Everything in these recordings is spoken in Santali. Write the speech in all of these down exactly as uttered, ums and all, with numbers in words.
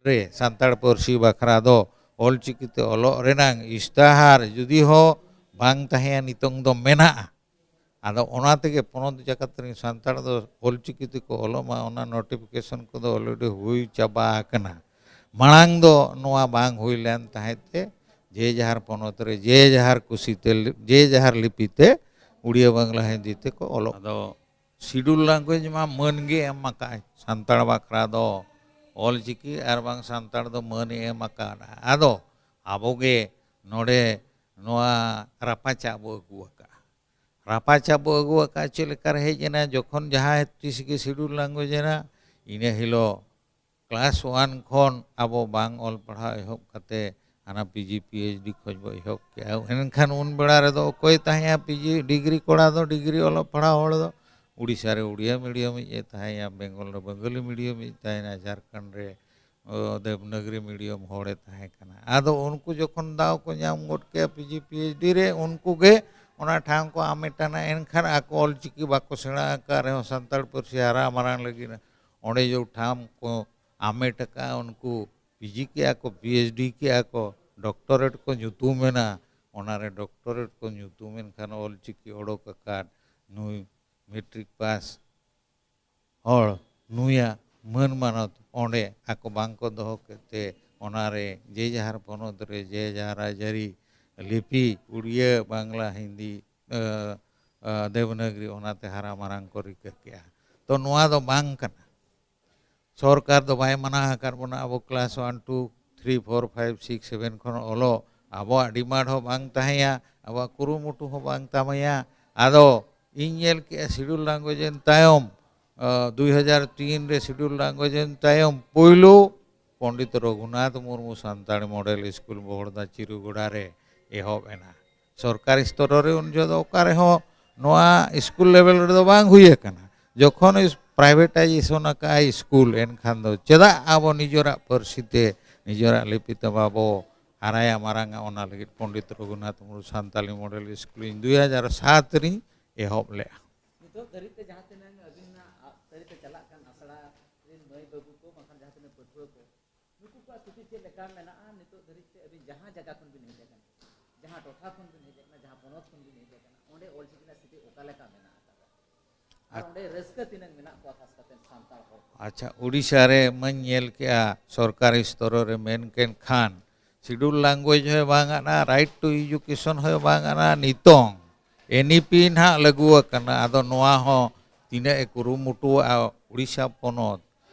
ᱨᱮ ᱥᱟᱱᱛᱟᱲ ᱯᱟᱹᱨᱥᱤ ᱵᱟᱠᱷᱨᱟ ᱫᱚ ᱚᱞᱪᱤᱠᱤ ᱛᱮ ᱚᱞᱚᱜ ᱨᱮᱱᱟᱝ ᱤᱥᱛᱟᱦᱟᱨ ᱡᱩᱫᱤ ᱦᱚᱸ ᱵᱟᱝ ᱛᱟᱦᱮᱸᱭᱟ, ᱱᱤᱛᱚᱝ ᱫᱚ ᱢᱮᱱᱟᱜᱼᱟ᱾ ᱟᱫᱚ ᱚᱱᱟ ᱛᱮᱜᱮ ᱯᱚᱱᱚᱛ ᱡᱟᱠᱟᱛ ᱨᱮᱱ ᱥᱟᱱᱛᱟᱲ ᱫᱚ ᱚᱞᱪᱤᱠᱤ ᱛᱮᱠᱚ ᱚᱞᱚᱜ ᱢᱟ, ᱚᱱᱟ ᱱᱳᱴᱤᱯᱷᱤᱠᱮᱥᱚᱱ ᱠᱚᱫᱚ ᱚᱞᱨᱮᱰᱤ ᱦᱩᱭ ᱪᱟᱵᱟ ᱟᱠᱟᱱᱟ᱾ ᱢᱟᱲᱟᱝ ᱫᱚ ᱱᱚᱣᱟ ᱵᱟᱝ ᱦᱩᱭ ᱞᱮᱱ ᱛᱟᱦᱮᱸᱫ ᱛᱮ ᱡᱮ ᱡᱟᱦᱟᱨ ᱯᱚᱱᱚᱛ ᱨᱮ ᱡᱮ ᱡᱟᱦᱟᱨ ᱠᱩᱥᱤ ᱛᱮ, ᱡᱮ ᱡᱟᱦᱟᱨ ᱞᱤᱯᱤ ᱛᱮ ᱩᱲᱤᱭᱟ, ᱵᱟᱝᱞᱟ, ᱦᱤᱱᱫᱤ ᱛᱮᱠᱚ ᱚᱞᱚᱜ᱾ ᱟᱫᱚ ᱥᱤᱰᱩᱞ ᱞᱟᱝᱜᱩᱭᱮᱡᱽ ᱢᱟ ᱢᱟᱹᱱ ᱜᱮ ᱮᱢ ᱟᱠᱟᱫᱼᱟᱭ ᱥᱟᱱᱛᱟᱲ ᱵᱟᱠᱷᱨᱟ ᱫᱚ, ᱚᱞᱪᱤᱠᱤ ᱟᱨ ᱵᱟᱝ ᱥᱟᱱᱛᱟᱲ ᱫᱚ ᱢᱟᱹᱱ ᱮ ᱮᱢ ᱟᱠᱟᱫᱼᱟ᱾ ᱟᱫᱚ ᱟᱵᱚ ᱜᱮ ᱱᱚᱰᱮ ᱱᱚᱣᱟ ᱨᱟᱯᱟᱪᱟᱜ ᱵᱚ ᱟᱹᱜᱩ ᱟᱠᱟᱫᱼᱟ᱾ ᱨᱟᱯᱟᱪᱟᱜ ᱵᱚ ᱟᱹᱜᱩ ᱟᱠᱟᱫᱼᱟ, ᱪᱮᱫ ᱞᱮᱠᱟ ᱨᱮ ᱦᱮᱡ ᱮᱱᱟ? ᱡᱚᱠᱷᱚᱱ ᱡᱟᱦᱟᱸ ᱛᱤᱥ ᱜᱮ ᱥᱤᱰᱩᱞ ᱞᱟᱝᱜᱩᱭᱮᱡᱽ ᱮᱱᱟ, ᱤᱱᱟᱹ ᱦᱤᱞᱳᱜ ᱠᱞᱟᱥ ᱚᱣᱟᱱ ᱠᱷᱚᱱ ᱟᱵᱚ ᱵᱟᱝ ᱚᱞ ᱯᱟᱲᱦᱟᱣ ᱮᱦᱚᱵ ᱠᱟᱛᱮ ᱦᱟᱱᱟ P G, P H D ᱠᱷᱚᱱ ᱵᱚ ᱮᱦᱚᱵ ᱠᱮᱜᱼᱟ᱾ ᱮᱱᱠᱷᱟᱱ ᱩᱱ ᱵᱮᱲᱟ ᱨᱮᱫᱚ ᱚᱠᱚᱭ ᱛᱟᱦᱮᱸᱜᱼᱟ ᱯᱤ ᱡᱤ ᱰᱤᱜᱽᱨᱤ ᱠᱚᱲᱟ ᱫᱚ, ᱰᱤᱜᱽᱨᱤ ᱚᱞᱚᱜ ᱯᱟᱲᱦᱟᱣ ᱦᱚᱲ ᱫᱚ? ᱩᱲᱤᱥᱥᱟ ᱨᱮ ᱩᱲᱤᱭᱟ ᱢᱤᱰᱤᱭᱟᱢ ᱤᱡ ᱮ ᱛᱟᱦᱮᱸᱭᱟ, ᱵᱮᱝᱜᱚᱞ ᱨᱮ ᱵᱮᱝᱜᱚᱞᱤ ᱢᱤᱰᱤᱭᱟᱢ ᱤᱡ ᱛᱟᱦᱮᱸᱭᱮᱱᱟ, ᱡᱷᱟᱲᱠᱷᱚᱸᱰ ᱨᱮ, ᱚ, ᱫᱮᱵᱽᱱᱟᱜᱽᱨᱤ ᱢᱤᱰᱤᱭᱟᱢ ᱦᱚᱲᱮ ᱛᱟᱦᱮᱸ ᱠᱟᱱᱟ᱾ ᱟᱫᱚ ᱩᱱᱠᱩ ᱡᱚᱠᱷᱚᱱ ᱫᱟᱣ ᱠᱚ ᱧᱟᱢ ᱜᱚᱫ ᱠᱮᱜᱼᱟ P G, P H D ᱨᱮ, ᱩᱱᱠᱩ ᱜᱮ ᱚᱱᱟ ᱴᱷᱟᱶ ᱠᱚ ᱟᱢᱮᱴ ᱟᱱᱟ᱾ ᱮᱱᱠᱷᱟᱱ ᱟᱠᱚ ᱚᱞᱪᱤᱠᱤ ᱵᱟᱠᱚ ᱥᱮᱬᱟ ᱟᱠᱟᱫ ᱨᱮᱦᱚᱸ, ᱥᱟᱱᱛᱟᱲ ᱯᱟᱹᱨᱥᱤ ᱦᱟᱨᱟ ᱢᱟᱨᱟᱝ ᱞᱟᱹᱜᱤᱫ ᱚᱸᱰᱮ ᱡᱚ ᱴᱷᱟᱶ ᱠᱚ ᱟᱢᱮᱴ ᱟᱠᱟᱫᱼᱟ, ᱩᱱᱠᱩ ᱯᱤ ᱡᱤ ᱠᱮᱜᱼᱟ ᱠᱚ, ᱯᱤ ᱮᱭᱤᱪ ᱰᱤ ᱠᱮᱜᱼᱟ ᱠᱚ, ᱰᱚᱠᱴᱚᱨᱮᱴ ᱠᱚ ᱧᱩᱛᱩᱢ ᱮᱱᱟ᱾ ᱚᱱᱟᱨᱮ ᱰᱚᱠᱴᱚᱨᱮᱴ ᱠᱚ ᱧᱩᱛᱩᱢ ᱮᱱ ᱠᱷᱟᱱ ᱚᱞᱪᱤᱠᱤ ᱚᱰᱚᱠ ᱟᱠᱟᱫ ᱱᱩᱭ ᱢᱮᱴᱨᱤᱠ ᱯᱟᱥ ᱦᱚᱲ, ᱱᱩᱭᱟᱜ ᱢᱟᱹᱱ ᱢᱟᱱᱚᱛ ᱚᱸᱰᱮ ᱟᱠᱚ ᱵᱟᱝ ᱠᱚ ᱫᱚᱦᱚ ᱠᱮᱫ ᱛᱮ, ᱚᱱᱟᱨᱮ ᱡᱮ ᱡᱟᱦᱟᱨ ᱯᱚᱱᱚᱛ ᱨᱮ ᱡᱮ ᱡᱟᱦᱟᱨ ᱨᱟᱡᱽᱟᱹᱨᱤ ᱞᱤᱯᱤ, ᱩᱲᱤᱭᱟᱹ, ᱵᱟᱝᱞᱟ, ᱦᱤᱱᱫᱤ, ᱮ, ᱮ, ᱫᱮᱵᱽᱱᱟᱜᱽᱨᱤ, ᱚᱱᱟᱛᱮ ᱦᱟᱨᱟ ᱢᱟᱨᱟᱝ ᱠᱚ ᱨᱤᱠᱟᱹ ᱠᱮᱜᱼᱟ᱾ ᱛᱚ ᱱᱚᱣᱟ ᱫᱚ ᱵᱟᱝ ᱠᱟᱱᱟ᱾ ᱥᱚᱨᱠᱟᱨ ᱫᱚ ᱵᱟᱭ ᱢᱟᱱᱟ ᱟᱠᱟᱫ ᱵᱚᱱᱟ ᱟᱵᱚ class one, two, three, four, five, six, seven ᱠᱷᱚᱱ ᱚᱞᱚᱜ᱾ ᱟᱵᱚᱣᱟᱜ ᱰᱤᱢᱟᱱᱰ ᱦᱚᱸ ᱵᱟᱝ ᱛᱟᱦᱮᱸᱭᱟ, ᱟᱵᱚᱣᱟᱜ ᱠᱩᱨᱩᱢᱩᱴᱩ ᱦᱚᱸ ᱵᱟᱝ ᱛᱟᱦᱮᱸᱭᱟ᱾ ᱟᱫᱚ ᱤᱧ ᱧᱮᱞ ᱠᱮᱜᱼᱟ ᱥᱤᱰᱩᱞ ᱞᱟᱝᱜᱩᱭᱮᱡᱽ ᱮᱱ ᱛᱟᱭᱚᱢ, ᱟ, ᱫᱩᱭ ᱦᱟᱡᱟᱨ ᱛᱤᱱ ᱨᱮ ᱥᱤᱰᱩᱞ ᱞᱟᱝᱜᱩᱭᱮᱡᱽ ᱮᱱ ᱛᱟᱭᱚᱢ ᱯᱳᱭᱞᱳ ᱯᱚᱱᱰᱤᱛ ᱨᱚᱜᱷᱩᱱᱟᱛᱷ ᱢᱩᱨᱢᱩ ᱥᱟᱱᱛᱟᱲᱤ ᱢᱚᱰᱮᱞ ᱥᱠᱩᱞ ᱵᱚᱦᱚᱲᱫᱟ ᱪᱤᱨᱩᱜᱚᱲᱟ ᱨᱮ ᱮᱦᱚᱵ ᱮᱱᱟ᱾ ᱥᱚᱨᱠᱟᱨᱤ ᱥᱛᱚᱨ ᱨᱮ ᱩᱱ ᱡᱚᱦᱚᱜ ᱫᱚ ᱚᱠᱟ ᱨᱮᱦᱚᱸ ᱱᱚᱣᱟ ᱥᱠᱩᱞ ᱞᱮᱵᱮᱞ ᱨᱮᱫᱚ ᱵᱟᱝ ᱦᱩᱭ ᱟᱠᱟᱱᱟ᱾ ᱡᱚᱠᱷᱚᱱ ᱤᱥ-, ᱯᱨᱟᱭᱵᱷᱮᱴᱟᱭᱡᱮᱥᱚᱱ ᱟᱠᱟᱫᱼᱟᱭ ᱥᱠᱩᱞ, ᱮᱱᱠᱷᱟᱱ ᱫᱚ ᱪᱮᱫᱟᱜ ᱟᱵᱚ ᱱᱤᱡᱮᱨᱟᱜ ᱯᱟᱹᱨᱥᱤ ᱛᱮ, ᱱᱤᱡᱮᱨᱟᱜ ᱞᱤᱯᱤ ᱛᱮ ᱵᱟᱵᱚ ᱦᱟᱨᱟᱭᱟ ᱢᱟᱨᱟᱝᱟ? ᱚᱱᱟ ᱞᱟᱹᱜᱤᱫ ᱯᱚᱱᱰᱤᱛ ᱨᱚᱜᱷᱩᱱᱟᱛᱷ ᱢᱩᱨᱢᱩ ᱥᱟᱱᱛᱟᱞᱤ ᱢᱚᱰᱮᱞ ᱥᱠᱩᱞ ᱤᱧ ᱫᱩᱭ ᱦᱟᱡᱟᱨ ᱥᱟᱛ ᱨᱤᱧ ᱮᱦᱚᱵ ᱞᱮᱫᱼᱟ᱾ ᱱᱤᱛᱚᱜ ᱫᱷᱟᱹᱨᱤᱡ ᱛᱮ ᱡᱟᱦᱟᱸ ᱛᱤᱱᱟᱹᱜ ᱟᱹᱵᱤᱱᱟᱜ ᱟᱜ ᱛᱟᱹᱨᱤ ᱛᱮ ᱪᱟᱞᱟᱜ ᱠᱟᱱ ᱟᱥᱲᱟ ᱨᱮᱱ ᱢᱟᱹᱭ ᱵᱟᱹᱵᱩ ᱠᱚ, ᱵᱟᱝᱠᱷᱟᱱ ᱡᱟᱦᱟᱸ ᱛᱤᱱᱟᱹᱜ ᱯᱟᱹᱴᱷᱩᱣᱟᱹ ᱠᱚ, ᱱᱩᱠᱩ ᱠᱚᱣᱟᱜ ᱥᱛᱷᱤᱛᱤ ᱪᱮᱫ ᱞᱮᱠᱟ ᱢᱮᱱᱟᱜᱼᱟ ᱱᱤᱛᱚᱜ ᱫᱷᱟᱹᱨᱤᱡ ᱛᱮ? ᱟᱹᱵᱤᱱ ᱡᱟᱦᱟᱸ ᱡᱟᱭᱜᱟ ᱠᱷᱚᱱ ᱵᱤᱱ ᱦᱮᱡ ᱟᱠᱟᱱᱟ, ᱡᱟᱦᱟᱸ ᱴᱚᱴᱷᱟ ᱠᱷᱚᱱ ᱵᱤᱱ ᱦᱮᱡ ᱟᱠᱟᱱᱟ, ᱡᱟᱦᱟᱸ ᱯᱚᱱᱚᱛ ᱠᱷᱚᱱ ᱵᱤᱱ ᱦᱮᱡ ᱟᱠᱟᱱᱟ, ᱚᱸᱰᱮ ᱚᱞᱪᱤᱠᱤ ᱨᱮᱱᱟᱜ ᱥᱛᱷᱤᱛᱤ ᱚᱠᱟ ᱞᱮᱠᱟ ᱢᱮᱱᱟᱜ ᱟᱠᱟᱫᱟ? ᱟᱨ ᱟᱪ- ᱚᱸᱰᱮ ᱨᱟᱹᱥᱠᱟᱹ ᱛᱤᱱᱟᱹᱝ ᱢᱮᱱᱟᱜ ᱠᱚᱣᱟ, ᱠᱷᱟᱥ ᱠᱟᱛᱮ ᱥᱟᱱᱛᱟᱲ ᱦᱚᱲ ᱠᱚ? ᱟᱪᱪᱷᱟ, ᱳᱰᱤᱥᱟ ᱨᱮ ᱢᱟᱧ ᱧᱮᱞ ᱠᱮᱜᱼᱟ, ᱥᱚᱨᱠᱟᱨᱤ ᱥᱛᱚᱨᱚ ᱨᱮ ᱢᱮᱱ ᱠᱮᱫ ᱠᱷᱟᱱ, ᱥᱤᱰᱩᱞ ᱞᱮᱝᱜᱩᱭᱮᱡᱽ ᱦᱚᱸᱭ ᱵᱟᱝ ᱟᱱᱟ, ᱨᱟᱭᱤᱴ ᱴᱩ ᱮᱡᱩᱠᱮᱥᱚᱱ ᱦᱚᱸᱭ ᱵᱟᱝ ᱟᱱᱟ᱾ ᱱᱤᱛᱚᱝ ᱮᱱ ᱤ ᱯᱤ ᱱᱟᱦᱟᱜ ᱞᱟᱹᱜᱩ ᱟᱠᱟᱱᱟ, ᱟᱫᱚ ᱱᱚᱣᱟ ᱦᱚᱸ ᱛᱤᱱᱟᱹᱜ ᱮ ᱠᱩᱨᱩᱢᱩᱴᱩᱣᱟᱜᱼᱟ ᱳᱰᱤᱥᱟ ᱯᱚᱱᱚᱛ,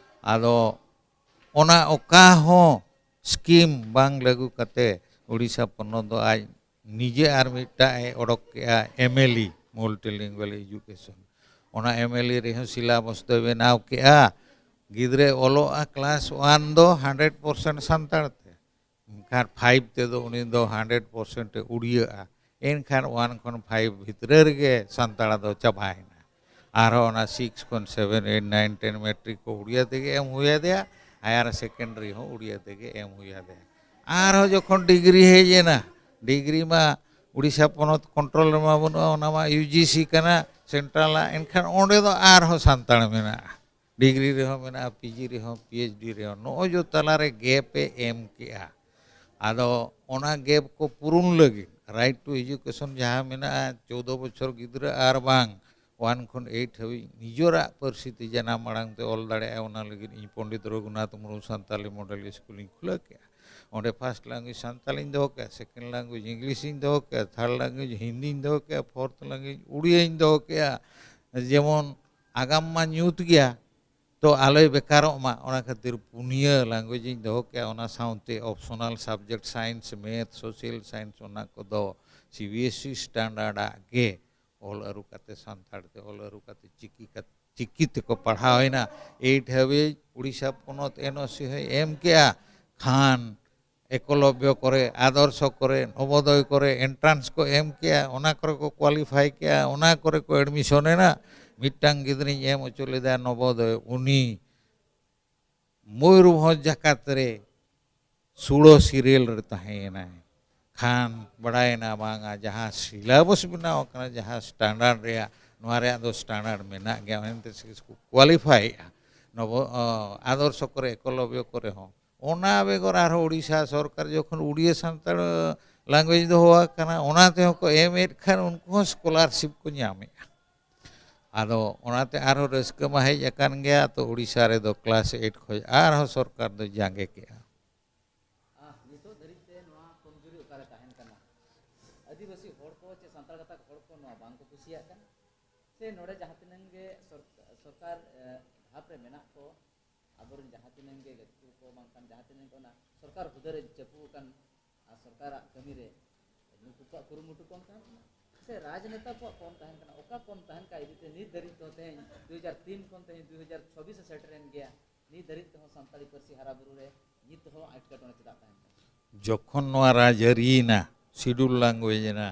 ᱟᱫᱚ ᱚᱱᱟ ᱚᱠᱟ ᱦᱚᱸ ᱥᱠᱤᱢ ᱵᱟᱝ ᱞᱟᱹᱜᱩ ᱠᱟᱛᱮ ᱳᱰᱤᱥᱟ ᱯᱚᱱᱚᱛ ᱫᱚ ᱟᱡ ᱱᱤᱡᱮ ᱟᱨ ᱢᱤᱫᱴᱟᱜ ᱮ ᱚᱰᱚᱠ ᱠᱮᱜᱼᱟ, M L E, multilingual education. ᱚᱱᱟ ᱮᱢ ᱮᱞ ᱤ ᱨᱮᱦᱚᱸ ᱥᱤᱞᱟᱵᱚᱥ ᱫᱚᱭ ᱵᱮᱱᱟᱣ ᱠᱮᱜᱼᱟ᱾ ᱜᱤᱫᱽᱨᱟᱹ ᱚᱞᱚᱜᱼᱟ ᱠᱞᱟᱥ ᱚᱣᱟᱱ ᱫᱚ ᱦᱟᱱᱰᱨᱮᱰ ᱯᱟᱨᱥᱮᱱᱴ ᱥᱟᱱᱛᱟᱲ ᱛᱮ, ᱢᱮᱱᱠᱷᱟᱱ ᱯᱷᱟᱭᱤᱵᱷ ᱛᱮᱫᱚ ᱩᱱᱤ ᱫᱚ ᱦᱟᱱᱰᱨᱮᱰ ᱯᱟᱨᱥᱮᱱᱴ ᱮ ᱩᱲᱤᱭᱟᱹᱜᱼᱟ᱾ ᱮᱱᱠᱷᱟᱱ ᱚᱣᱟᱱ ᱠᱷᱚᱱ ᱯᱷᱟᱭᱤᱵᱷ ᱵᱷᱤᱛᱨᱤ ᱨᱮᱜᱮ ᱥᱟᱱᱛᱟᱲ ᱫᱚ ᱪᱟᱵᱟᱭᱮᱱᱟ᱾ ᱟᱨᱦᱚᱸ ᱚᱱᱟ ᱥᱤᱠᱥ ᱠᱷᱚᱱ ᱥᱮᱵᱷᱮᱱ, ᱮᱭᱤᱴ, ᱱᱟᱭᱤᱱ, ᱴᱮᱱ ᱢᱮᱴᱨᱤᱠ ᱠᱚ ᱩᱲᱤᱭᱟ ᱛᱮᱜᱮ ᱮᱢ ᱦᱩᱭ ᱟᱫᱮᱭᱟ, ᱦᱟᱭᱟᱨ ᱥᱮᱠᱮᱱᱰᱟᱨᱤ ᱦᱚᱸ ᱩᱲᱤᱭᱟ ᱛᱮᱜᱮ ᱮᱢ ᱦᱩᱭ ᱟᱫᱮᱭᱟ᱾ ᱟᱨᱦᱚᱸ ᱡᱚᱠᱷᱚᱱ ᱰᱤᱜᱽᱨᱤ ᱦᱮᱡ ᱮᱱᱟ, ᱰᱤᱜᱽᱨᱤ ᱢᱟ ᱩᱲᱤᱥᱥᱟ ᱯᱚᱱᱚᱛ ᱠᱚᱱᱴᱨᱳᱞ ᱨᱮᱢᱟ ᱵᱟᱹᱱᱩᱜᱼᱟ, ᱚᱱᱟ ᱢᱟ ᱤᱭᱩ ᱡᱤ ᱥᱤ ᱠᱟᱱᱟ, ᱥᱮᱱᱴᱨᱟᱞᱟᱜ, ᱮᱱᱠᱷᱟᱱ ᱚᱸᱰᱮ ᱫᱚ ᱟᱨᱦᱚᱸ ᱥᱟᱱᱛᱟᱲ ᱢᱮᱱᱟᱜᱼᱟ᱾ ᱰᱤᱜᱽᱨᱤ ᱨᱮᱦᱚᱸ ᱢᱮᱱᱟᱜᱼᱟ, ᱯᱤ ᱡᱤ ᱨᱮᱦᱚᱸ, ᱯᱤ ᱮᱭᱤᱪ ᱰᱤ ᱨᱮᱦᱚᱸ᱾ ᱱᱚᱜᱼᱚᱭ ᱡᱮ ᱛᱟᱞᱟᱨᱮ ᱜᱮᱯ ᱮ ᱮᱢ ᱠᱮᱜᱼᱟ, ᱟᱫᱚ ᱚᱱᱟ ᱜᱮᱯ ᱠᱚ ᱯᱩᱨᱩᱱ ᱞᱟᱹᱜᱤᱫ ᱨᱟᱭᱤᱴ ᱴᱩ ᱮᱡᱩᱠᱮᱥᱚᱱ ᱡᱟᱦᱟᱸ ᱢᱮᱱᱟᱜᱼᱟ, ᱪᱳᱫᱚ ᱵᱚᱪᱷᱚᱨ ᱜᱤᱫᱽᱨᱟᱹ ᱟᱨ ᱵᱟᱝ ᱚᱣᱟᱱ ᱠᱷᱚᱱ ᱮᱭᱤᱴ ᱦᱟᱹᱵᱤᱡ ᱱᱤᱡᱮᱨᱟᱜ ᱯᱟᱹᱨᱥᱤ ᱛᱮ ᱡᱟᱱᱟᱢ ᱟᱲᱟᱝ ᱛᱮ ᱚᱞ ᱫᱟᱲᱮᱭᱟᱜᱼᱟ, ᱚᱱᱟ ᱞᱟᱹᱜᱤᱫ ᱤᱧ ᱯᱚᱱᱰᱤᱛ ᱨᱚᱜᱷᱩᱱᱟᱛᱷ ᱢᱩᱨᱢᱩ ᱥᱟᱱᱛᱟᱞᱤ ᱢᱚᱰᱮᱞ ᱥᱠᱩᱞᱤᱧ ᱠᱷᱩᱞᱟᱹᱣ ᱠᱮᱜᱼᱟ᱾ ᱚᱸᱰᱮ ᱯᱷᱟᱥᱴ ᱞᱮᱝᱜᱩᱭᱮᱡᱽ ᱥᱟᱱᱛᱟᱞᱤᱧ ᱫᱚᱦᱚ ᱠᱮᱜᱼᱟ, ᱥᱮᱠᱮᱱᱰ ᱞᱮᱝᱜᱩᱭᱮᱡᱽ ᱤᱝᱞᱤᱥᱤᱧ ᱫᱚᱦᱚ ᱠᱮᱜᱼᱟ, ᱛᱷᱟᱨᱰ ᱞᱮᱝᱜᱩᱭᱮᱡᱽ ᱦᱤᱱᱫᱤᱧ ᱫᱚᱦᱚ ᱠᱮᱜᱼᱟ, ᱯᱷᱳᱨᱛᱷ ᱞᱮᱝᱜᱩᱭᱮᱡᱽ ᱩᱲᱤᱭᱟᱧ ᱫᱚᱦᱚ ᱠᱮᱜᱼᱟ᱾ ᱡᱮᱢᱚᱱ ᱟᱜᱟᱢ ᱢᱟ ᱧᱩᱛ ᱜᱮᱭᱟ, ᱛᱚ ᱟᱞᱚᱭ ᱵᱮᱠᱟᱨᱚᱜ ᱢᱟ, ᱚᱱᱟ ᱠᱷᱟᱹᱛᱤᱨ ᱯᱩᱱᱭᱟᱹ ᱞᱮᱝᱜᱩᱭᱮᱡᱽ ᱤᱧ ᱫᱚᱦᱚ ᱠᱮᱜᱼᱟ᱾ ᱚᱱᱟ ᱥᱟᱶᱛᱮ optional subject science, math, social science, ᱚᱱᱟ ᱠᱚᱫᱚ C B S E standard ᱟᱜ ᱜᱮ ᱚᱞ ᱟᱹᱨᱩ ᱠᱟᱛᱮ, ᱥᱟᱱᱛᱟᱲ ᱛᱮ ᱚᱞ ᱟᱹᱨᱩ ᱠᱟᱛᱮ ᱪᱤᱠᱤ ᱠᱟᱛᱮ, ᱪᱤᱠᱤ ᱛᱮᱠᱚ ᱯᱟᱲᱦᱟᱣ ᱮᱱᱟ᱾ ᱮᱭᱤᱴ ᱦᱟᱹᱵᱤᱡ ᱩᱲᱤᱥᱥᱟ ᱯᱚᱱᱚᱛ ᱮᱱ ᱳ ᱥᱤ ᱦᱚᱸᱭ ᱮᱢ ᱠᱮᱜᱼᱟ᱾ ᱠᱷᱟᱱ ᱮᱠᱚᱞᱚᱵᱽᱭᱚ ᱠᱚᱨᱮ, ᱟᱫᱚᱨᱥᱚ ᱠᱚᱨᱮ, ᱱᱚᱵᱳᱫᱚᱭ ᱠᱚᱨᱮ ᱮᱱᱴᱨᱟᱱᱥ ᱠᱚ ᱮᱢ ᱠᱮᱜᱼᱟ, ᱚᱱᱟ ᱠᱚᱨᱮ ᱠᱚ ᱠᱳᱣᱟᱞᱤᱯᱷᱟᱭ ᱠᱮᱜᱼᱟ, ᱚᱱᱟ ᱠᱚᱨᱮ ᱠᱚ ᱮᱰᱢᱤᱥᱚᱱ ᱮᱱᱟ᱾ ᱢᱤᱫᱴᱟᱝ ᱜᱤᱫᱽᱨᱟᱹᱧ ᱮᱢ ᱦᱚᱪᱚ ᱞᱮᱫᱟ ᱱᱚᱵᱳᱫᱚᱭ, ᱩᱱᱤ ᱢᱚᱭᱩᱨᱵᱷᱚᱸᱡᱽ ᱡᱟᱠᱟᱛ ᱨᱮ ᱥᱩᱲᱟᱹ ᱥᱤᱨᱤᱭᱟᱞ ᱨᱮ ᱛᱟᱦᱮᱸᱭᱮᱱᱟᱭ᱾ ᱠᱷᱟᱱ ᱵᱟᱲᱟᱭᱮᱱᱟ ᱵᱟᱝᱟ ᱡᱟᱦᱟᱸ ᱥᱤᱞᱟᱵᱚᱥ ᱵᱮᱱᱟᱣ ᱟᱠᱟᱱᱟ, ᱡᱟᱦᱟᱸ ᱥᱴᱟᱱᱰᱟᱨᱰ ᱨᱮᱭᱟᱜ, ᱱᱚᱣᱟ ᱨᱮᱭᱟᱜ ᱫᱚ ᱥᱴᱟᱱᱰᱟᱨᱰ ᱢᱮᱱᱟᱜ ᱜᱮᱭᱟ, ᱢᱮᱱᱛᱮ ᱥᱮ ᱠᱚ ᱠᱳᱣᱟᱞᱤᱯᱷᱟᱭᱮᱫᱼᱟ᱾ ᱱᱚᱵᱚ-, ᱚ, ᱟᱫᱚᱨᱥᱚ ᱠᱚᱨᱮ, ᱮᱠᱚᱞᱚᱵᱽᱭᱚ ᱠᱚᱨᱮ ᱦᱚᱸ ᱚᱱᱟ ᱵᱮᱜᱚᱨ ᱟᱨᱦᱚᱸ ᱳᱰᱤᱥᱟ ᱥᱚᱨᱠᱟᱨ ᱡᱚᱠᱷᱚᱱ ᱩᱲᱤᱭᱟ ᱥᱟᱱᱛᱟᱲ ᱞᱮᱝᱜᱩᱭᱮᱡᱽ ᱫᱚᱦᱚ ᱟᱠᱟᱱᱟ, ᱚᱱᱟ ᱛᱮᱦᱚᱸ ᱠᱚ ᱮᱢ ᱮᱫ ᱠᱷᱟᱱ ᱩᱱᱠᱩ ᱦᱚᱸ ᱥᱠᱚᱞᱟᱨᱥᱤᱯ ᱠᱚ ᱧᱟᱢᱮᱫᱼᱟ᱾ ᱟᱫᱚ ᱚᱱᱟᱛᱮ ᱟᱨᱦᱚᱸ ᱨᱟᱹᱥᱠᱟᱹ ᱢᱟ ᱦᱮᱡ ᱟᱠᱟᱱ ᱜᱮᱭᱟ, ᱛᱚ ᱳᱰᱤᱥᱟ ᱨᱮᱫᱚ ᱠᱞᱟᱥ ᱮᱭᱤᱴ ᱠᱷᱚᱱ ᱟᱨᱦᱚᱸ ᱥᱚᱨᱠᱟᱨ ᱫᱚ ᱡᱟᱸᱜᱮ ᱠᱮᱜᱼᱟ᱾ ᱟᱦ, ᱱᱤᱛᱚᱜ ᱫᱷᱟᱹᱨᱤᱡ ᱛᱮ ᱱᱚᱣᱟ ᱠᱚᱢᱡᱩᱨᱤ ᱚᱠᱟᱨᱮ ᱛᱟᱦᱮᱱ ᱠᱟᱱᱟ? ᱟᱹᱫᱤᱵᱟᱹᱥᱤ ᱦᱚᱲ ᱠᱚ ᱪᱮ ᱥᱟᱱᱛᱟᱲ ᱜᱟᱛᱟᱠ ᱦᱚᱲ ᱠᱚ ᱱᱚᱣᱟ ᱵᱟᱝ ᱠᱚ ᱠᱩᱥᱤᱭᱟᱜ ᱠᱟᱱᱟ? ᱥᱮ ᱱᱚᱰᱮ ᱡᱟᱦᱟᱸ ᱛᱤᱱᱟᱹᱝ ᱜᱮ ᱥᱚᱨ-, ᱥᱚᱨᱠᱟᱨ, ᱮ, ᱫᱷᱟᱯ ᱨᱮ ᱢᱮᱱᱟᱜ ᱠᱚ, ᱟᱵᱚᱨᱮᱱ ᱡᱟᱦᱟᱸ ᱛᱤᱱᱟᱹᱝ ᱜᱮ ᱜᱟᱹᱠᱷᱩᱲ ᱠᱚ ᱵᱟᱝᱠᱷᱟᱱ ᱡᱟᱦᱟᱸ ᱛᱤᱱᱟᱹᱝ ᱜᱮ ᱚᱱᱟ ᱥᱚᱨᱠᱟᱨ ᱦᱩᱫᱟᱹ ᱨᱮ ᱪᱟᱹᱯᱩ ᱟᱠᱟᱱ ᱟᱨ ᱥᱚᱨᱠᱟᱨᱟᱜ ᱠᱟᱹᱢᱤ ᱨᱮ ᱱᱩᱠᱩ ᱠᱚᱣᱟᱜ ᱠᱩᱨᱩᱢᱩᱴᱩ ᱠᱚᱢ ᱛᱟᱦᱮᱱ ᱠᱟᱱᱟ ᱥᱮ ᱨᱟᱡᱽᱱᱮᱛᱟ ᱠᱚᱣᱟᱜ ᱠᱚᱢ ᱛᱟᱦᱮᱱ ᱠᱟᱱᱟ? ᱚᱠᱟ ᱠᱚᱢ ᱛᱟᱦᱮᱱ ᱠᱟᱱ ᱤᱫᱤ ᱛᱮ ᱱᱤᱛ ᱫᱷᱟᱹᱨᱤᱡ ᱛᱮ ᱛᱮᱦᱮᱧ ᱫᱩ ᱦᱟᱡᱟᱨ ᱛᱤᱱ ᱠᱷᱚᱱ ᱛᱮᱦᱮᱧ ᱫᱩ ᱦᱟᱡᱟᱨ ᱪᱷᱚᱵᱤᱥ ᱮ ᱥᱮᱴᱮᱨᱮᱱ ᱜᱮᱭᱟ, ᱱᱤᱛ ᱫᱷᱟᱹᱨᱤᱡ ᱛᱮᱦᱚᱸ ᱥᱟᱱᱛᱟᱲᱤ ᱯᱟᱹᱨᱥᱤ ᱦᱟᱨᱟ ᱵᱩᱨᱩ ᱨᱮ ᱱᱤᱛ ᱦᱚᱸ ᱮᱴᱠᱮᱴᱚᱬᱮ ᱪᱮᱫᱟᱜ ᱛᱟᱦᱮᱱ ᱠᱟᱱᱟ? ᱡᱚᱠᱷᱚᱱ ᱱᱚᱣᱟ ᱨᱟᱡᱽ ᱟᱹᱨᱤᱭᱮᱱᱟ, ᱥᱤᱰᱩᱞ ᱞᱮᱝᱜᱩᱭᱮᱡᱽ ᱮᱱᱟ,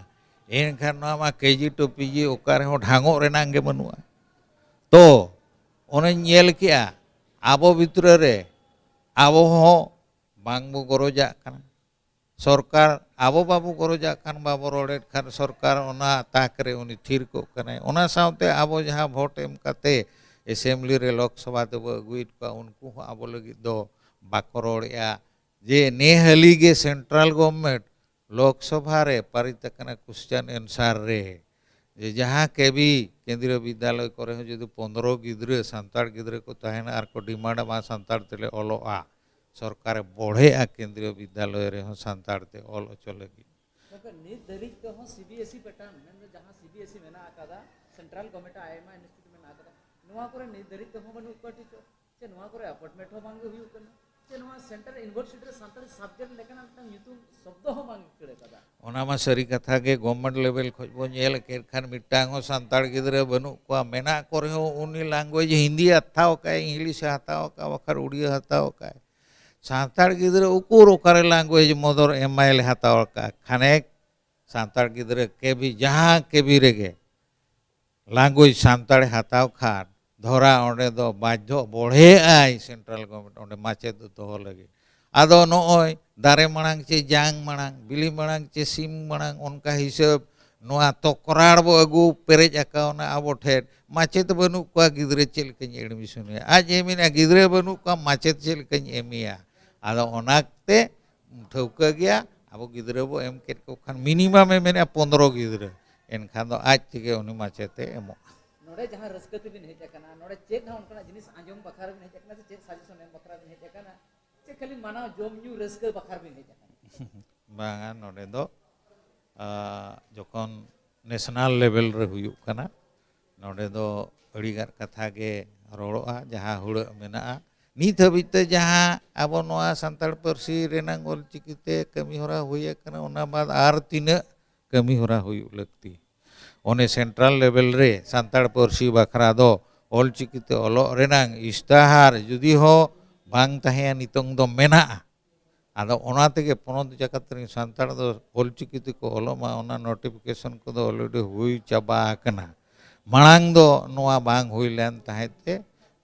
ᱮᱱᱠᱷᱟᱱ ᱱᱚᱣᱟ ᱢᱟ ᱠᱮᱡᱤ ᱴᱩ ᱯᱤᱡᱤ ᱚᱠᱟ ᱨᱮᱦᱚᱸ ᱰᱷᱟᱝᱚᱜ ᱨᱮᱱᱟᱜ ᱜᱮ ᱵᱟᱹᱱᱩᱜᱼᱟ᱾ ᱛᱚ ᱚᱱᱮᱧ ᱧᱮᱞ ᱠᱮᱜᱼᱟ, ᱟᱵᱚ ᱵᱷᱤᱛᱨᱤ ᱨᱮ ᱟᱵᱚ ᱦᱚᱸ ᱵᱟᱝ ᱵᱚ ᱜᱚᱨᱚᱡᱟᱜ ᱠᱟᱱᱟ᱾ ᱥᱚᱨᱠᱟᱨ, ᱟᱵᱚ ᱵᱟᱵᱚ ᱜᱚᱨᱚᱡᱟᱜ ᱠᱷᱟᱱ, ᱵᱟᱵᱚ ᱨᱚᱲᱮᱫ ᱠᱷᱟᱱ, ᱥᱚᱨᱠᱟᱨ ᱚᱱᱟ ᱛᱟᱠ ᱨᱮ ᱩᱱᱤ ᱛᱷᱤᱨ ᱠᱚᱜ ᱠᱟᱱᱟᱭ᱾ ᱚᱱᱟ ᱥᱟᱶᱛᱮ ᱟᱵᱚ ᱡᱟᱦᱟᱸ ᱵᱷᱳᱴ ᱮᱢ ᱠᱟᱛᱮ ᱮᱥᱮᱢᱵᱞᱤ ᱨᱮ, ᱞᱳᱠᱥᱚᱵᱷᱟ ᱛᱮᱵᱚ ᱟᱹᱜᱩᱭᱮᱫ ᱠᱚᱣᱟ, ᱩᱱᱠᱩ ᱦᱚᱸ ᱟᱵᱚ ᱞᱟᱹᱜᱤᱫ ᱫᱚ ᱵᱟᱠᱚ ᱨᱚᱲᱮᱫᱼᱟ᱾ ᱡᱮ ᱱᱮ ᱦᱟᱹᱞᱤ ᱜᱮ ᱥᱮᱱᱴᱨᱟᱞ ᱜᱚᱵᱷᱢᱮᱱᱴ ᱞᱳᱠᱥᱚᱵᱷᱟ ᱨᱮ ᱯᱟᱨᱤᱛ ᱟᱠᱟᱱᱟ ᱠᱚᱥᱪᱟᱱ ᱮᱱᱥᱟᱨ ᱨᱮ, ᱡᱮ ᱡᱟᱦᱟᱸ ᱠᱮᱵᱤ ᱠᱮᱱᱫᱨᱤᱭᱚ ᱵᱤᱫᱽᱫᱟᱞᱚᱭ ᱠᱚᱨᱮ ᱦᱚᱸ ᱡᱩᱫᱤ ᱯᱚᱱᱫᱽᱨᱚ ᱜᱤᱫᱽᱨᱟᱹ ᱥᱟᱱᱛᱟᱲ ᱜᱤᱫᱽᱨᱟᱹ ᱠᱚ ᱛᱟᱦᱮᱱᱟ ᱟᱨ ᱠᱚ ᱰᱤᱢᱟᱱᱰᱟ ᱢᱟ ᱥᱟᱱᱛᱟᱲ ᱛᱮᱞᱮ ᱚᱞᱚᱜᱼᱟ, ᱥᱚᱨᱠᱟᱨᱮ ᱵᱚᱲᱦᱮᱜᱼᱟ ᱠᱮᱱᱫᱨᱤᱭᱚ ᱵᱤᱫᱽᱫᱟᱞᱚᱭ ᱨᱮᱦᱚᱸ ᱥᱟᱱᱛᱟᱲ ᱛᱮ ᱚᱞ ᱦᱚᱪᱚ ᱞᱟᱹᱜᱤᱫ᱾ ᱜᱚᱢᱠᱮ, ᱱᱤᱛ ᱫᱷᱟᱹᱨᱤᱡ ᱛᱮᱦᱚᱸ C B S E pattern, ᱢᱮᱱᱫᱚ ᱡᱟᱦᱟᱸ ᱥᱤ ᱵᱤ ᱮᱥ ᱤ ᱢᱮᱱᱟᱜ ᱟᱠᱟᱫᱟ, ᱥᱮᱱᱴᱨᱟᱞ ᱜᱚᱵᱷᱢᱮᱱᱴ ᱟᱭᱢᱟ ᱤᱱᱥᱴᱤᱴᱭᱩᱴ ᱢᱮᱱᱟᱜ ᱟᱠᱟᱫᱟ, ᱱᱚᱣᱟ ᱠᱚᱨᱮ ᱱᱤᱛ ᱫᱷᱟᱹᱨᱤᱡ ᱛᱮᱦᱚᱸ ᱵᱟᱹᱱᱩᱜ ᱠᱚᱣᱟ ᱴᱤᱪᱟᱨ᱾ ᱪᱮ ᱱᱚᱣᱟ ᱠᱚᱨᱮ ᱮᱯᱚᱭᱮᱱᱴᱢᱮᱱᱴ ᱦᱚᱸ ᱵᱟᱝ ᱜᱮ ᱦᱩᱭᱩᱜ ᱠᱟᱱᱟ, ᱪᱮ ᱱᱚᱣᱟ ᱥᱮᱱᱴᱨᱟᱞ ᱤᱭᱩᱱᱤᱵᱷᱟᱨᱥᱤᱴᱤ ᱨᱮ ᱥᱟᱱᱛᱟᱲᱤ ᱥᱟᱵᱡᱮᱠᱴ ᱞᱮᱠᱟᱱᱟᱜ ᱢᱤᱫᱴᱟᱝ ᱧᱩᱛᱩᱢ ᱥᱚᱵᱫᱚ ᱦᱚᱸ ᱵᱟᱝ ᱜᱮ ᱠᱷᱟᱹᱲ ᱟᱠᱟᱫᱟ᱾ ᱚᱱᱟ ᱢᱟ ᱥᱟᱹᱨᱤ ᱠᱟᱛᱷᱟ ᱜᱮ, ᱜᱚᱵᱷᱢᱮᱱᱴ ᱞᱮᱵᱮᱞ ᱠᱷᱚᱱ ᱵᱚᱱ ᱧᱮᱞ ᱠᱮᱫ ᱠᱷᱟᱱ ᱢᱤᱫᱴᱟᱝ ᱦᱚᱸ ᱥᱟᱱᱛᱟᱲ ᱜᱤᱫᱽᱨᱟᱹ ᱵᱟᱹᱱᱩᱜ ᱠᱚᱣᱟ᱾ ᱢᱮᱱᱟᱜ ᱠᱚ ᱨᱮᱦᱚᱸ ᱩᱱᱤ ᱞᱮᱝᱜᱩᱭᱮᱡᱽ ᱦᱤᱱᱫᱤ ᱦᱟᱛᱟᱣ ᱠᱟᱜᱼᱟᱭ, ᱤᱝᱞᱤᱥ ᱮ ᱦᱟᱛᱟᱣ ᱠᱟᱜᱼᱟ, ᱵᱟᱠᱷᱟᱱ ᱩᱲᱤᱭᱟᱹ ᱦᱟᱛᱟᱣ ᱠᱟᱜᱼᱟᱭ᱾ ᱥᱟᱱᱛᱟᱲ ᱜᱤᱫᱽᱨᱟᱹ ᱩᱠᱩᱨ ᱚᱠᱟᱨᱮ ᱞᱮᱝᱜᱩᱭᱮᱡᱽ ᱢᱚᱫᱚᱨ ᱮᱢ ᱟᱭ ᱞᱮ ᱦᱟᱛᱟᱣ ᱠᱟᱜᱼᱟ? ᱠᱷᱟᱱᱮᱠ ᱥᱟᱱᱛᱟᱲ ᱜᱤᱫᱽᱨᱟᱹ ᱠᱮᱵᱤ, ᱡᱟᱦᱟᱸ ᱠᱮᱵᱤ ᱨᱮᱜᱮ ᱞᱮᱝᱜᱩᱭᱮᱡᱽ ᱥᱟᱱᱛᱟᱲᱮ ᱦᱟᱛᱟᱣ ᱠᱷᱟᱱ, ᱫᱷᱚᱨᱟ ᱚᱸᱰᱮ ᱫᱚ ᱵᱟᱫᱽᱫᱷᱚ ᱵᱚᱲᱦᱮᱜᱼᱟᱭ ᱥᱮᱱᱴᱨᱟᱞ ᱜᱚᱵᱷᱢᱮᱱᱴ ᱚᱸᱰᱮ ᱢᱟᱪᱮᱫ ᱫᱚ ᱫᱚᱦᱚ ᱞᱟᱹᱜᱤᱫ᱾ ᱟᱫᱚ ᱱᱚᱜᱼᱚᱭ ᱫᱟᱨᱮ ᱢᱟᱲᱟᱝ ᱪᱮ ᱡᱟᱝ ᱢᱟᱲᱟᱝ, ᱵᱤᱞᱤ ᱢᱟᱲᱟᱝ ᱪᱮ ᱥᱤᱢ ᱢᱟᱲᱟᱝ, ᱚᱱᱠᱟ ᱦᱤᱥᱟᱹᱵ ᱱᱚᱣᱟ ᱛᱚᱠᱨᱟᱨ ᱵᱚ ᱟᱹᱜᱩ ᱯᱮᱨᱮᱡ ᱟᱠᱟᱣᱱᱟ ᱟᱵᱚ ᱴᱷᱮᱱ᱾ ᱢᱟᱪᱮᱫ ᱵᱟᱹᱱᱩᱜ ᱠᱚᱣᱟ, ᱜᱤᱫᱽᱨᱟᱹ ᱪᱮᱫ ᱞᱮᱠᱟᱧ ᱮᱰᱢᱤᱥᱚᱱᱮᱭᱟ? ᱟᱡ ᱮ ᱢᱮᱱᱟ, ᱜᱤᱫᱽᱨᱟᱹ ᱵᱟᱹᱱᱩᱜ ᱠᱚᱣᱟ, ᱢᱟᱪᱮᱫ ᱪᱮᱫ ᱞᱮᱠᱟᱧ ᱮᱢᱮᱭᱟ? ᱟᱫᱚ ᱚᱱᱟᱛᱮ ᱴᱷᱟᱹᱣᱠᱟᱹ ᱜᱮᱭᱟ, ᱟᱵᱚ ᱜᱤᱫᱽᱨᱟᱹ ᱵᱚ ᱮᱢ ᱠᱮᱫ ᱠᱚ ᱠᱷᱟᱱ ᱢᱤᱱᱤᱢᱟᱢ ᱮ ᱢᱮᱱᱮᱫᱼᱟ ᱯᱚᱱᱫᱽᱨᱚ ᱜᱤᱫᱽᱨᱟᱹ, ᱮᱱᱠᱷᱟᱱ ᱫᱚ ᱟᱡ ᱛᱮᱜᱮ ᱩᱱᱤ ᱢᱟᱪᱮᱫ ᱮ ᱮᱢᱚᱜᱼᱟ᱾ ᱱᱚᱰᱮ ᱡᱟᱦᱟᱸ ᱨᱟᱹᱥᱠᱟᱹ ᱛᱮᱵᱤᱱ ᱦᱮᱡ ᱟᱠᱟᱱᱟ, ᱱᱚᱰᱮ ᱪᱮᱫ ᱦᱚᱸ ᱚᱱᱠᱟᱱᱟᱜ ᱡᱤᱱᱤᱥ ᱟᱸᱡᱚᱢ ᱵᱟᱠᱷᱨᱟ ᱵᱤᱱ ᱦᱮᱡ ᱟᱠᱟᱱᱟ ᱥᱮ ᱪᱮᱫ ᱥᱟᱡᱮᱥᱚᱱ ᱮᱢ ᱵᱟᱠᱷᱨᱟ ᱵᱤᱱ ᱦᱮᱡ ᱟᱠᱟᱱᱟ, ᱥᱮ ᱠᱷᱟᱹᱞᱤ ᱢᱟᱱᱟᱣ ᱡᱚᱢ ᱧᱩ ᱨᱟᱹᱥᱠᱟᱹ ᱵᱟᱠᱷᱨᱟ ᱵᱤᱱ ᱦᱮᱡ ᱟᱠᱟᱱᱟ? ᱵᱟᱝᱟ, ᱱᱚᱰᱮ ᱫᱚ ᱟᱸ, ᱡᱚᱠᱷᱚᱱ ᱱᱮᱥᱱᱟᱞ ᱞᱮᱵᱮᱞ ᱨᱮ ᱦᱩᱭᱩᱜ ᱠᱟᱱᱟ, ᱱᱚᱰᱮ ᱫᱚ ᱟᱹᱰᱤᱜᱟᱱ ᱠᱟᱛᱷᱟ ᱜᱮ ᱨᱚᱲᱚᱜᱼᱟ, ᱡᱟᱦᱟᱸ ᱦᱩᱲᱟᱹᱜ ᱢᱮᱱᱟᱜᱼᱟ᱾ ᱱᱤᱛ ᱦᱟᱹᱵᱤᱡ ᱛᱮ ᱡᱟᱦᱟᱸ ᱟᱵᱚ ᱱᱚᱣᱟ ᱥᱟᱱᱛᱟᱲ ᱯᱟᱹᱨᱥᱤ ᱨᱮᱱᱟᱜ ᱚᱞᱪᱤᱠᱤ ᱛᱮ ᱠᱟᱹᱢᱤ ᱦᱚᱨᱟ ᱦᱩᱭ ᱟᱠᱟᱱᱟ, ᱚᱱᱟ ᱵᱟᱫ ᱟᱨ ᱛᱤᱱᱟᱹᱜ ᱠᱟᱹᱢᱤ ᱦᱚᱨᱟ ᱦᱩᱭᱩᱜ ᱞᱟᱹᱠᱛᱤ? ᱚᱱᱮ ᱥᱮᱱᱴᱨᱟᱞ ᱞᱮᱵᱮᱞ ᱨᱮ ᱥᱟᱱᱛᱟᱲ ᱯᱟᱹᱨᱥᱤ ᱵᱟᱠᱷᱨᱟ ᱫᱚ ᱚᱞᱪᱤᱠᱤ ᱛᱮ ᱚᱞᱚᱜ ᱨᱮᱱᱟᱜ ᱤᱥᱛᱟᱦᱟᱨ ᱡᱩᱫᱤ ᱦᱚᱸ ᱵᱟᱝ ᱛᱟᱦᱮᱸᱭᱟ, ᱱᱤᱛᱚᱝ ᱫᱚ ᱢᱮᱱᱟᱜᱼᱟ᱾ ᱟᱫᱚ ᱚᱱᱟ ᱛᱮᱜᱮ ᱯᱚᱱᱚᱛ ᱡᱟᱠᱟᱛ ᱨᱮᱱ ᱥᱟᱱᱛᱟᱲ ᱫᱚ ᱚᱞᱪᱤᱠᱤ ᱛᱮᱠᱚ ᱚᱞᱚᱜ ᱢᱟ, ᱚᱱᱟ ᱱᱳᱴᱤᱯᱷᱤᱠᱮᱥᱚᱱ ᱠᱚᱫᱚ ᱚᱞᱨᱮᱰᱤ ᱦᱩᱭ ᱪᱟᱵᱟ ᱟᱠᱟᱱᱟ᱾ ᱢᱟᱲᱟᱝ ᱫᱚ ᱱᱚᱣᱟ ᱵᱟᱝ ᱦᱩᱭ ᱞᱮᱱ ᱛᱟᱦᱮᱸᱫ ᱛᱮ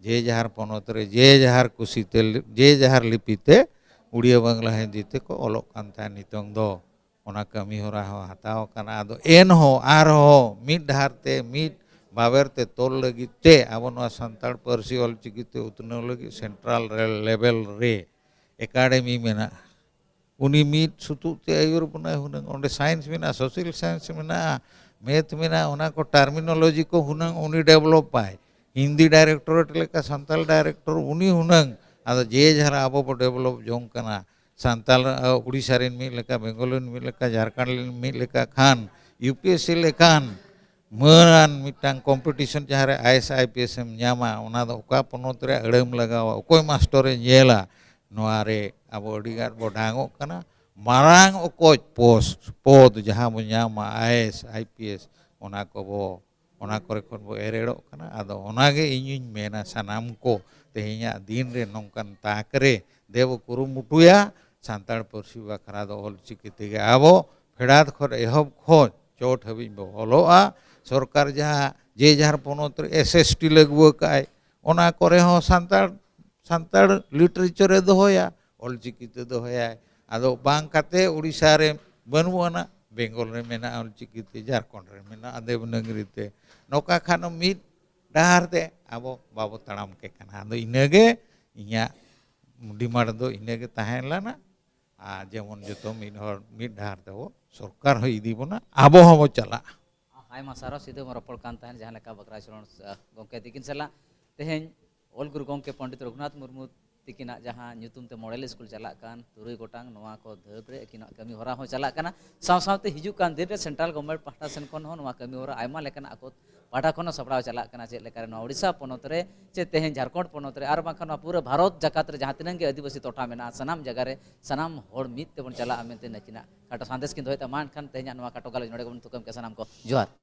ᱡᱮ ᱡᱟᱦᱟᱨ ᱯᱚᱱᱚᱛ ᱨᱮ ᱡᱮ ᱡᱟᱦᱟᱨ ᱠᱩᱥᱤᱛᱮ, ᱡᱮ ᱡᱟᱦᱟᱨ ᱞᱤᱯᱤ ᱛᱮ ᱩᱲᱤᱭᱟ, ᱵᱟᱝᱞᱟ, ᱦᱤᱱᱫᱤ ᱛᱮᱠᱚ ᱚᱞᱚᱜ ᱠᱟᱱ ᱛᱟᱦᱮᱸᱫ᱾ ᱱᱤᱛᱚᱝ ᱫᱚ ᱚᱱᱟ ᱠᱟᱹᱢᱤ ᱦᱚᱨᱟ ᱦᱚᱸ ᱦᱟᱛᱟᱣ ᱟᱠᱟᱱᱟ᱾ ᱟᱫᱚ ᱮᱱᱦᱚᱸ ᱟᱨᱦᱚᱸ ᱢᱤᱫ ᱰᱟᱦᱟᱨ ᱛᱮ, ᱢᱤᱫ ᱵᱟᱵᱮᱨ ᱛᱮ ᱛᱚᱞ ᱞᱟᱹᱜᱤᱫ ᱛᱮ ᱟᱵᱚ ᱱᱚᱣᱟ ᱥᱟᱱᱛᱟᱲ ᱯᱟᱹᱨᱥᱤ ᱚᱞᱪᱤᱠᱤ ᱛᱮ ᱩᱛᱱᱟᱹᱣ ᱞᱟᱹᱜᱤᱫ ᱥᱮᱱᱴᱨᱟᱞ ᱞᱮᱵᱮᱞ ᱨᱮ ᱮᱠᱟᱰᱮᱢᱤ ᱢᱮᱱᱟᱜᱼᱟ᱾ ᱩᱱᱤ ᱢᱤᱫ ᱥᱩᱛᱩᱜ ᱛᱮ ᱟᱹᱭᱩᱨ ᱵᱚᱱᱟᱭ ᱦᱩᱱᱟᱹᱝ᱾ ᱚᱸᱰᱮ ᱥᱟᱭᱮᱱᱥ ᱢᱮᱱᱟᱜᱼᱟ, ᱥᱳᱥᱟᱞ ᱥᱟᱭᱮᱱᱥ ᱢᱮᱱᱟᱜᱼᱟ, ᱢᱮᱛᱷ ᱢᱮᱱᱟᱜᱼᱟ, ᱚᱱᱟ ᱠᱚ ᱴᱟᱨᱢᱤᱱᱳᱞᱚᱡᱤ ᱠᱚ ᱦᱩᱱᱟᱹᱝ ᱩᱱᱤ ᱰᱮᱵᱷᱞᱚᱯᱟᱭ᱾ ᱦᱤᱱᱫᱤ ᱰᱟᱭᱨᱮᱠᱴᱚᱨᱮᱴ ᱞᱮᱠᱟ ᱥᱟᱱᱛᱟᱲ ᱰᱟᱭᱨᱮᱠᱴᱚᱨ ᱩᱱᱤ ᱦᱩᱱᱟᱹᱝ᱾ ᱟᱫᱚ ᱡᱮ ᱡᱟᱦᱟᱨ ᱟᱵᱚ ᱵᱚ ᱰᱮᱵᱷᱞᱚᱯ ᱡᱚᱝ ᱠᱟᱱᱟ, ᱥᱟᱱᱛᱟᱲ, ᱟ, ᱩᱲᱤᱥᱥᱟ ᱨᱮᱱ ᱢᱤᱫ ᱞᱮᱠᱟ, ᱵᱮᱝᱜᱚᱞ ᱨᱮᱱ ᱢᱤᱫ ᱞᱮᱠᱟ, ᱡᱷᱟᱲᱠᱷᱚᱸᱰ ᱨᱮᱱ ᱢᱤᱫ ᱞᱮᱠᱟ ᱠᱷᱟᱱ, ᱭᱩ ᱯᱤ ᱮᱥ ᱥᱤ ᱞᱮᱠᱟᱱ ᱢᱟᱹᱱᱟᱱ ᱢᱤᱫᱴᱟᱝ ᱠᱚᱢᱯᱤᱴᱤᱥᱚᱱ ᱡᱟᱦᱟᱸ ᱨᱮ I S, I P S ᱮᱢ ᱧᱟᱢᱟ, ᱚᱱᱟ ᱫᱚ ᱚᱠᱟ ᱯᱚᱱᱚᱛ ᱨᱮ ᱟᱹᱲᱟᱹᱢ ᱞᱟᱜᱟᱣᱟ, ᱚᱠᱚᱭ ᱢᱟᱥᱴᱚᱨᱮ ᱧᱮᱞᱟ, ᱱᱚᱣᱟ ᱨᱮ ᱟᱵᱚ ᱟᱹᱰᱤ ᱟᱸᱴ ᱵᱚ ᱰᱟᱝᱚᱜ ᱠᱟᱱᱟ᱾ ᱢᱟᱨᱟᱝ ᱚᱠᱚᱡ ᱯᱳᱥᱴ, ᱯᱚᱫᱽ ᱡᱟᱦᱟᱸ ᱵᱚ ᱧᱟᱢᱟ, ᱟᱭ ᱮᱥ, ᱟᱭ ᱯᱤ ᱮᱥ, ᱚᱱᱟ ᱠᱚᱵᱚ, ᱚᱱᱟ ᱠᱚᱨᱮ ᱠᱷᱚᱱ ᱵᱚ ᱮᱨᱮᱲᱚᱜ ᱠᱟᱱᱟ᱾ ᱟᱫᱚ ᱚᱱᱟᱜᱮ ᱤᱧᱤᱧ ᱢᱮᱱᱟ, ᱥᱟᱱᱟᱢ ᱠᱚ ᱛᱮᱦᱮᱧᱟᱜ ᱫᱤᱱ ᱨᱮ ᱱᱚᱝᱠᱟᱱ ᱛᱟᱠ ᱨᱮ ᱫᱮᱵᱚ ᱠᱩᱨᱩᱢᱩᱴᱩᱭᱟ, ᱥᱟᱱᱛᱟᱲ ᱯᱟᱹᱨᱥᱤ ᱵᱟᱠᱷᱨᱟ ᱫᱚ ᱚᱞᱪᱤᱠᱤ ᱛᱮᱜᱮ ᱟᱵᱚ ᱯᱷᱮᱰᱟᱛ ᱠᱷᱚᱱ ᱮᱦᱚᱵ ᱠᱷᱚᱱ ᱪᱚᱴ ᱦᱟᱹᱵᱤᱡ ᱵᱚ ᱚᱞᱚᱜᱼᱟ᱾ ᱥᱚᱨᱠᱟᱨ ᱡᱟᱦᱟᱸ ᱡᱮ ᱡᱟᱦᱟᱨ ᱯᱚᱱᱚᱛ ᱨᱮ ᱮᱥ ᱮᱥ ᱴᱤ ᱞᱟᱹᱜᱩ ᱟᱠᱟᱫᱼᱟᱭ, ᱚᱱᱟ ᱠᱚᱨᱮ ᱦᱚᱸ ᱥᱟᱱᱛᱟᱲ, ᱥᱟᱱᱛᱟᱲ ᱞᱤᱴᱟᱨᱮᱪᱟᱨ ᱮ ᱫᱚᱦᱚᱭᱟ, ᱚᱞᱪᱤᱠᱤ ᱛᱮ ᱫᱚᱦᱚᱭᱟᱭ᱾ ᱟᱫᱚ ᱵᱟᱝ ᱠᱟᱛᱮ ᱩᱲᱤᱥᱥᱟ ᱨᱮ ᱵᱟᱹᱱᱩᱜ ᱟᱱᱟ, ᱵᱮᱝᱜᱚᱞ ᱨᱮ ᱢᱮᱱᱟᱜᱼᱟ ᱚᱞᱪᱤᱠᱤ ᱛᱮ, ᱡᱷᱟᱲᱠᱷᱚᱸᱰ ᱨᱮ ᱢᱮᱱᱟᱜᱼᱟ ᱫᱮᱵᱽᱱᱟᱜᱽᱨᱤ ᱛᱮ᱾ ᱱᱚᱝᱠᱟ ᱠᱷᱟᱱ ᱢᱤᱫ ᱰᱟᱦᱟᱨ ᱛᱮ ᱟᱵᱚ ᱵᱟᱵᱚ ᱛᱟᱲᱟᱢ ᱠᱮ ᱠᱟᱱᱟ᱾ ᱟᱫᱚ ᱤᱱᱟᱹᱜᱮ ᱤᱧᱟᱹᱜ ᱰᱤᱢᱟᱱᱰ ᱫᱚ ᱤᱱᱟᱹᱜᱮ ᱛᱟᱦᱮᱸ ᱞᱮᱱᱟ᱾ ᱟᱨ ᱡᱮᱢᱚᱱ ᱡᱚᱛᱚ ᱢᱤᱫ ᱦᱚᱲ ᱢᱤᱫ ᱰᱟᱦᱟᱨ ᱛᱮᱵᱚ, ᱥᱚᱨᱠᱟᱨ ᱦᱚᱸ ᱤᱫᱤ ᱵᱚᱱᱟ, ᱟᱵᱚ ᱦᱚᱸᱵᱚ ᱪᱟᱞᱟᱜᱼᱟ᱾ ᱟᱭᱢᱟ ᱥᱟᱨᱦᱟᱣ᱾ ᱥᱤᱫᱷᱟᱹ ᱵᱚᱱ ᱨᱚᱯᱚᱲ ᱠᱟᱱ ᱛᱟᱦᱮᱸᱫ ᱡᱟᱦᱟᱸ ᱞᱮᱠᱟ ᱵᱟᱜᱽᱨᱟᱪᱚᱨᱚᱬ ᱜᱚᱢᱠᱮ ᱛᱤᱠᱤᱱ ᱥᱟᱞᱟᱜ ᱛᱮᱦᱮᱧ ᱚᱞ ᱜᱩᱨᱩ ᱜᱚᱢᱠᱮ ᱯᱚᱱᱰᱤᱛ ᱨᱚᱜᱷᱩᱱᱟᱛᱷ ᱢᱩᱨᱢᱩ ᱛᱤᱠᱤᱱᱟᱜ ᱡᱟᱦᱟᱸ ᱧᱩᱛᱩᱢ ᱛᱮ ᱢᱚᱰᱮᱞ ᱥᱠᱩᱞ ᱪᱟᱞᱟᱜ ᱠᱟᱱ ᱛᱩᱨᱩᱭ ᱜᱚᱴᱟᱝ, ᱱᱚᱣᱟ ᱠᱚ ᱫᱷᱟᱹᱵ ᱨᱮ ᱟᱹᱠᱤᱱᱟᱜ ᱠᱟᱹᱢᱤ ᱦᱚᱨᱟ ᱦᱚᱸ ᱪᱟᱞᱟᱜ ᱠᱟᱱᱟ᱾ ᱥᱟᱶ ᱥᱟᱶᱛᱮ ᱦᱤᱡᱩᱜ ᱠᱟᱱ ᱫᱤᱱ ᱨᱮ ᱥᱮᱱᱴᱨᱟᱞ ᱜᱚᱵᱷᱚᱨᱱᱢᱮᱱᱴ ᱯᱟᱦᱴᱟ ᱥᱮᱱ ᱠᱷᱚᱱ ᱦᱚᱸ ᱱᱚᱣᱟ ᱠᱟᱹᱢᱤ ᱦᱚᱨᱟ ᱟᱭᱢᱟ ᱞᱮᱠᱟᱱᱟᱜ ᱟᱠᱚ ᱯᱟᱦᱴᱟ ᱠᱷᱚᱱ ᱦᱚᱸ ᱥᱟᱯᱲᱟᱣ ᱪᱟᱞᱟᱜ ᱠᱟᱱᱟ᱾ ᱪᱮᱫ ᱞᱮᱠᱟᱨᱮ ᱱᱚᱣᱟ ᱳᱰᱤᱥᱟ ᱯᱚᱱᱚᱛ ᱨᱮ ᱪᱮ ᱛᱮᱦᱮᱧ ᱡᱷᱟᱲᱠᱷᱚᱸᱰ ᱯᱚᱱᱚᱛ ᱨᱮ ᱟᱨ ᱵᱟᱝᱠᱷᱟᱱ ᱱᱚᱣᱟ ᱯᱩᱨᱟᱹ ᱵᱷᱟᱨᱚᱛ ᱡᱟᱠᱟᱛ ᱨᱮ ᱡᱟᱦᱟᱸ ᱛᱤᱱᱟᱹᱜ ᱜᱮ ᱟᱹᱫᱤᱵᱟᱹᱥᱤ ᱴᱚᱴᱷᱟ ᱢᱮᱱᱟᱜᱼᱟ, ᱥᱟᱱᱟᱢ ᱡᱟᱭᱜᱟ ᱨᱮ ᱥᱟᱱᱟᱢ ᱦᱚᱲ ᱢᱤᱫ ᱛᱮᱵᱚᱱ ᱪᱟᱞᱟᱜᱼᱟ ᱢᱮᱱᱛᱮ ᱱᱟᱹᱠᱤᱱᱟᱜ ᱠᱷᱟᱴᱚ ᱥᱟᱸᱫᱮᱥ ᱠᱤᱱ ᱫᱚᱦᱚᱭᱮᱫ ᱛᱟᱦᱮᱸ᱾ ᱢᱟ ᱮᱱᱠᱷᱟᱱ ᱛᱮᱦᱮᱧᱟᱜ ᱱᱚᱣᱟ ᱠᱷᱟᱴᱚ ᱜᱟᱞᱚᱪ ᱱᱚᱰᱮ ᱜᱮᱵᱚᱱ ᱛᱷᱩᱠᱟᱹᱢ ᱠᱮᱫᱼᱟ᱾ ᱥᱟᱱᱟᱢ ᱠᱚ ᱡᱚᱦᱟᱨ᱾